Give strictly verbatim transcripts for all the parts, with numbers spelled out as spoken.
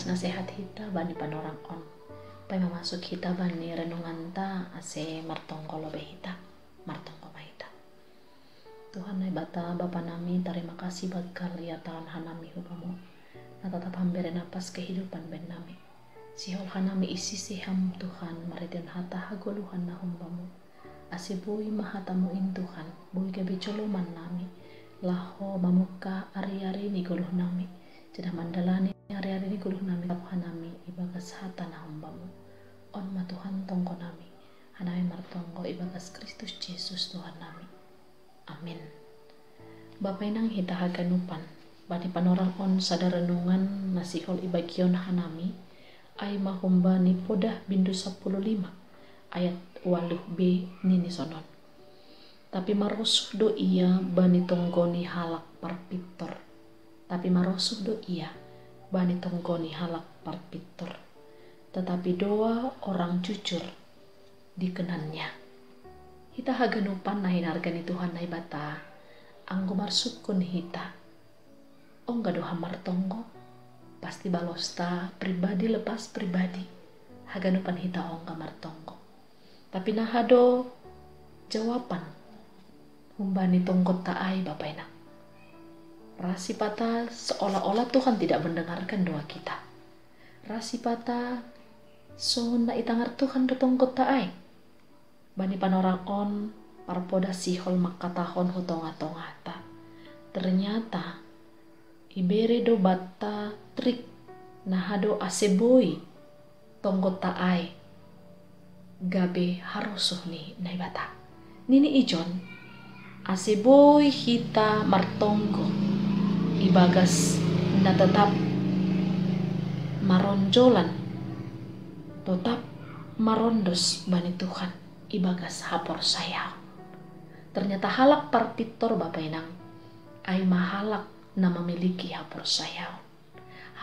nasehat hita bani panorang on. Pai mamasuk hita bani renunganta ase martonggo lobe hita, martonggo ma hita. Tuhan Naibata, Bapa nami, tarima kasih bagi ia taon hanami hubamu. Na tatap hambere napas kehidupan baen nami. Sihol hanami isi seham Tuhan, marhiteon hata hagoluhan na humbamu. Ase boi ma hatamu in Tuhan, boi gabe joloman nami. Laho mamungka ari-ari ni goluh nami. Janah mandalani ari-ari ni goluh nami, hanami ibagas hata na humbamu. On ma Tuhan tonggo nami. Hanami martonggo ibagas Kristus Jesus Tuhan nami. Amin. Bapa inang hita haganupan, bani panorang on sada renungan na sihol ibagion hanami, ai ma humbani Podah bindu sapuluh lima ayat waluh b nini sonon. Tapi marosuh do ia bani tonggo ni halak parpintor. Tapi marosuh do ia bani tonggo ni halak parpintor. Tetapi doa orang jujur dikenannya. Hita haganupan na hinarga ni Tuhan Naibata, anggo marsungkun hita. Ongga do ham martonggo? Pasti balosta pribadi lepas pribadi. Haganupan hita ongga martonggo. Tapi naha do jawaban humbani tonggonta ai, Bapa inang? Rasipata seolah-olah Tuhan tidak mendengarkan doa kita. Rasipata songon na itangar Tuhan do tonggonta ai. Bani panorang on, parpodah sihol mangkatahon hu tonga-tongata. Ternyata ibere do banta trik naha do ase boi tonggonta ai gabe harosuh ni Naibata. Nini ijon, ase boi hita martonggo ibagas na tetap maronjolan, tetap marondos bani Tuhan ibagas haporsayaon. Ternyata halak parpintor, Bapa inang, ai ma halak na memiliki haporsayaon.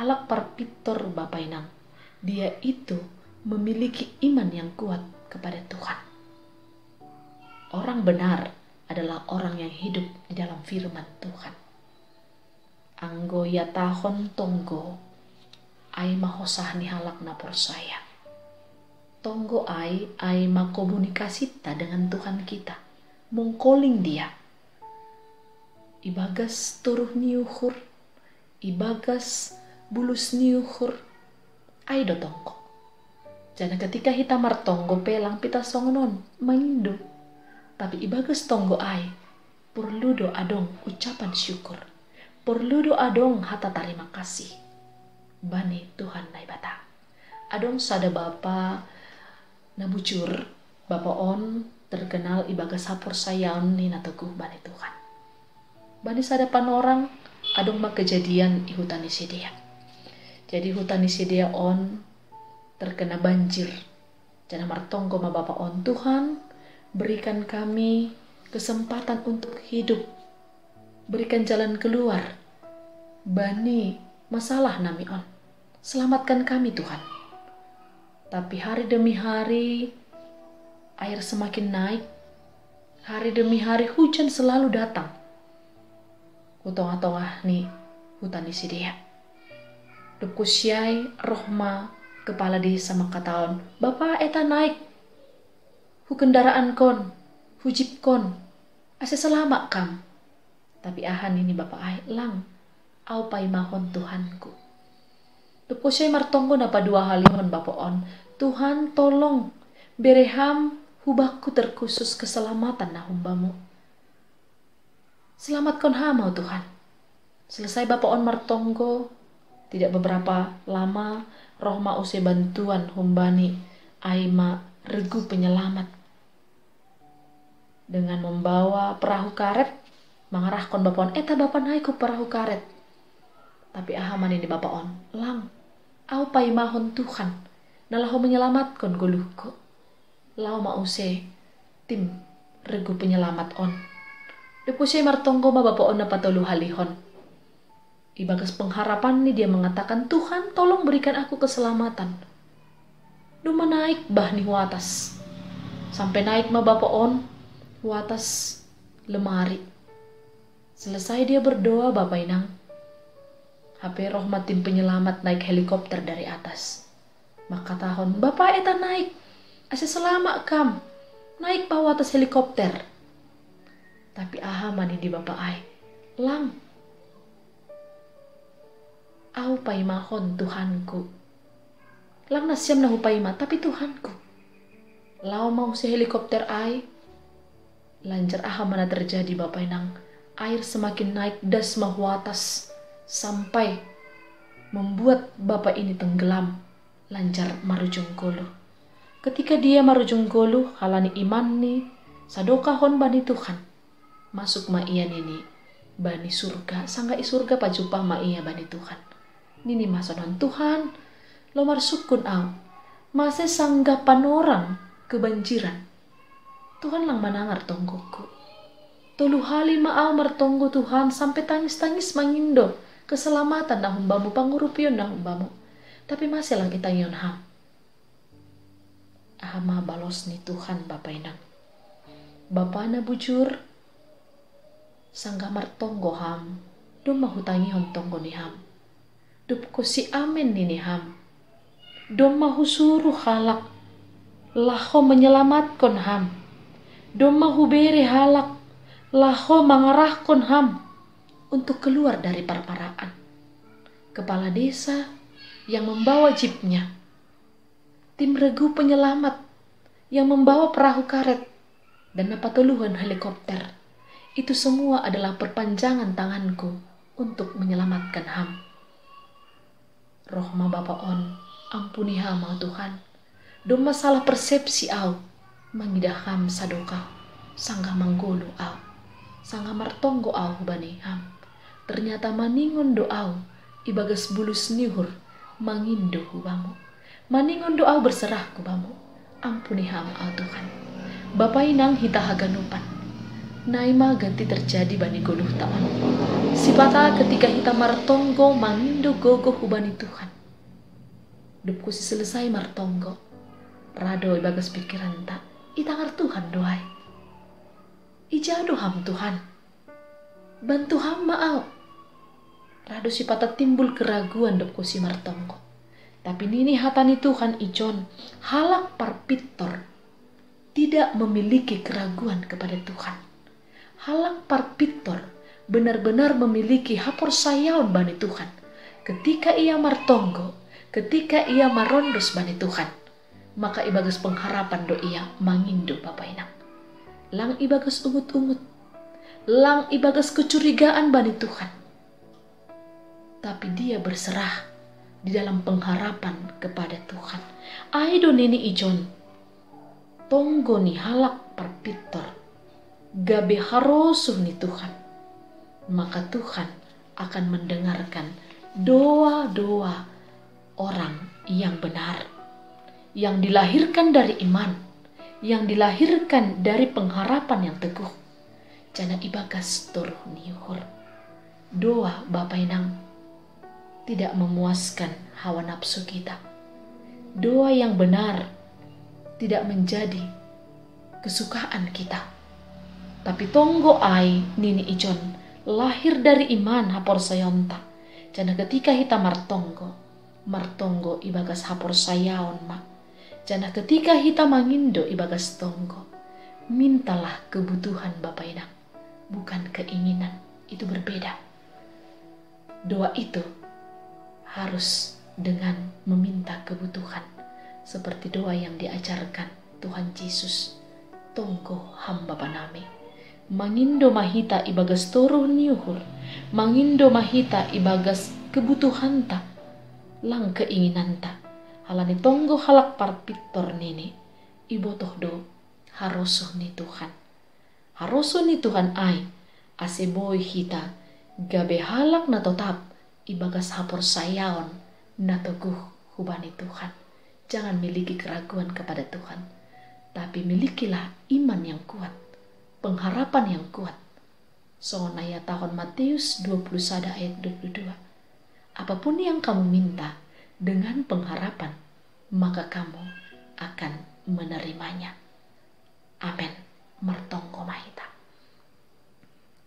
Halak parpintor, Bapa inang, dia itu memiliki iman yang kuat kepada Tuhan. Orang benar adalah orang yang hidup di dalam firman Tuhan. Anggo iatahon tonggo, ai ma hosah ni halak na porsaya. Tonggo ai, ai ma komunikasinta dengan Tuhan kita, mengkoling Dia. Ibagas toruh ni uhur, ibagas bulus ni uhur, ai do tonggo. Janah ketika hita martonggo pe lang pita songon on, mangindo. Tapi ibagas tonggo ai, porlu do adong ucapan syukur. Porlu do adong hata tarima kasih bani Tuhan Naibata. Adong sada bapa na bujur, bapa on terkenal ibagas haporsayaon ni na toguh bani Tuhan. Bani sada panorang, adong ma kejadian i huta ni sidea. Jadi huta ni sidea on terkena banjir. Janah martonggo ma bapa on, "Tuhan, berikan kami kesempatan untuk hidup. Berikan jalan keluar bani masalah nami on. Selamatkan kami, Tuhan." Tapi hari demi hari, air semakin naik. Hari demi hari hujan selalu datang hu tongah-tongah ni huta ni sidea. Dob kusiai roh ma kepala desa mangkatahon, "Bapa, eta naik! Hu kendaraankon, hu jipkon, ase salama kam." Tapi aha nini bapa ai? "Lang, au paimahon Tuhanku." Dob kusiai martonggo na paduahalihon bapa on, "Tuhan, tolong, bere Ham hu bakku terkhusus keselamatan na humbamu. Selamatkan Ham au, Tuhan." Selesai bapa on martonggo, tidak beberapa lama roh ma use bantuan humbani, ai ma regu penyelamat. Dengan membawa perahu karet, mangarahkon bapa on, "Eta bapa naik hu perahu karet." Tapi aha ma nini bapa on? "Lang, au paimahon Tuhan, na laho menyelamatkon goluhku." Lao ma use tim regu penyelamat on. Dob use martonggo ma bapa on na patoluhalihon. Ibagas pengharapan ni dia mengatakan, "Tuhan, tolong berikan aku keselamatan." Domma naik bah ni hu atas. Sampai naik ma bapa on hu atas lemari. Selesai dia berdoa, bapa inang, Hape roh ma tim penyelamat naik helikopter dari atas. Maka tahon, "Bapa, eta naik, ase selama kam, naik pa hu atas helikopter." Tapi aha ma nini bapa ai? "Lang, au paimahon Tuhanku. Lang nasiam na hupaima, tapi Tuhanku." Lao ma husi helikopter ai. Lanjar aha ma na terjadi bapa inang? Air semakin naik das ma hu atas, sampai membuat bapa ini tenggelam, lanjar marujung goluh. Ketika dia marujung goluh, halani imanni, sadokahon bani Tuhan, masuk ma ia nini bani surga, sanggah i surga pajumpa ma ia bani Tuhan. Nini ma songon, "Tuhan, lo marsungkun au, mase sanggah panorang kebanjiran, Tuhan lang manangar tonggokku. Tolu hali ma au martonggo Tuhan, sampe tangis-tangis mangindo keselamatan na humbamu, pangurupion na humbamu. Tapi mase lang itangihon Ham." Aha ma balos ni Tuhan bapa inang? Bapa na bujur, sanggah martonggo Ham, domma hutangihon tonggo ni Ham. Dob husi amen nini Ham, domma husuru halak laho menyelamatkon Ham. Domma hubere halak laho mangarahkon Ham untuk keluar dari parmaraan. Kepala desa yang membawa jeepnya, tim regu penyelamat yang membawa perahu karet, dan na patoluhon helikopter. Itu semua adalah perpanjangan tanganku untuk menyelamatkan Ham. Roh ma bapa on, "Ampuni Ham au Tuhan. Domma salah persepsi au mangidah Ham sadokah, sanggah manggoluh au, sanggah martonggo au hubani Ham. Ternyata maningon do au ibagas bulus ni uhur mangindo hubamu. Maningon do au berserah hubamu. Ampuni Ham au Tuhan." Bapa inang hita haganupan, nai ma ganti terjadi bani goluhta on. Sipata ketika hita martonggo mangindo gogoh hubani Tuhan, dob husi selesai martonggo, ra do ibagas pikiranta, "Itangar Tuhan do ai. Ija do Ham Tuhan. Bantu Ham ma au." Ra do sipata timbul keraguan dob husi martonggo. Tapi nini hata ni Tuhan ijon, halak parpintor tidak memiliki keraguan kepada Tuhan. Halak parpintor benar-benar memiliki haporsayaon bani Tuhan. Ketika ia martonggo, ketika ia marondos bani Tuhan, maka ibagas pengharapan do ia mangindo bapa inang. Lang ibagas ungut-ungut, lang ibagas kecurigaan bani Tuhan, tapi dia berserah di dalam pengharapan kepada Tuhan. Ai do nini ijon, tonggo ni halak parpintor gabe harosuh ni Tuhan, maka Tuhan akan mendengarkan doa-doa orang yang benar, yang dilahirkan dari iman, yang dilahirkan dari pengharapan yang teguh. Janah ibagas toruh ni uhur. Doa bapa inang tidak memuaskan hawa nafsu kita. Doa yang benar tidak menjadi kesukaan kita. Tapi tonggo ai nini ijon lahir dari iman haporsayaonta. Janah ketika hita martonggo, martonggo ibagas haporsayaon ma. Janah ketika hita mangindo ibagas tonggo, mintalah kebutuhan bapa inang, bukan keinginan. Itu berbeda. Doa itu harus dengan meminta kebutuhan, seperti doa yang diajarkan Tuhan Yesus, "Tonggo Ham Bapa nami." Mangindo ma hita ibagas toruh ni uhur, mangindo ma hita ibagas kebutuhanta, lang keinginanta. Halani tonggo halak parpintor nini, ibotoh do harosuh ni Tuhan. Harosuh ni Tuhan ai, ase boi hita gabe halak na totap ibagas haporsayaon na toguh hubani Tuhan. Jangan miliki keraguan kepada Tuhan, tapi milikilah iman yang kuat, pengharapan yang kuat. Songon na ihatahon Matius dua puluh sada ayat dua puluh dua, "Apapun yang kamu minta dengan pengharapan, maka kamu akan menerimanya." Amen. Martonggo ma hita.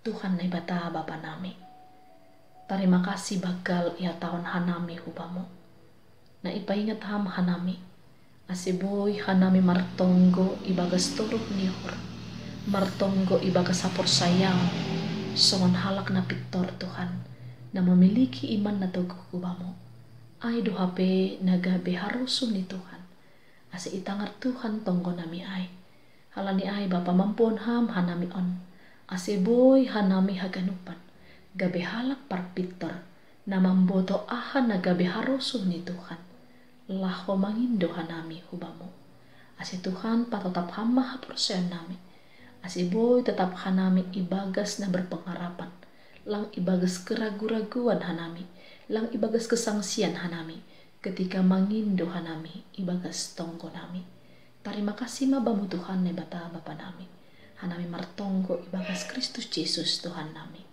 Tuhan Naibata Bapa nami, Tarima kasih bagal ihatahon hanami hu Bamu. Na ipaingat Ham hanami, ase boi hanami martonggo ibagas toruh ni uhur, martonggo ibagas haporsayaon, songon halak na pintor Tuhan, na mamiliki iman na toguh hu Bamu. Ai do hape na gabe harosuh ni Tuhan, ase itangar Tuhan tonggo nami ai. Halani ai Bapa, mamboan Ham hanami on, ase boi hanami haganupan gabe halak parpintor, na mamboto aha na gabe harosuh ni Tuhan, laho mangindo hanami hu Bamu. Ase Tuhan, patotap Ham ma haporsayaon nami, ase boi totap hanami ibagas na berpengharapan, lang ibagas keragu-raguan hanami, lang ibagas kesangsian hanami, ketika mangindo hanami ibagas tonggo nami. Tarima kasih ma Bamu Tuhan Naibata Bapa nami. Hanami martonggo ibagas Kristus Jesus Tuhan nami.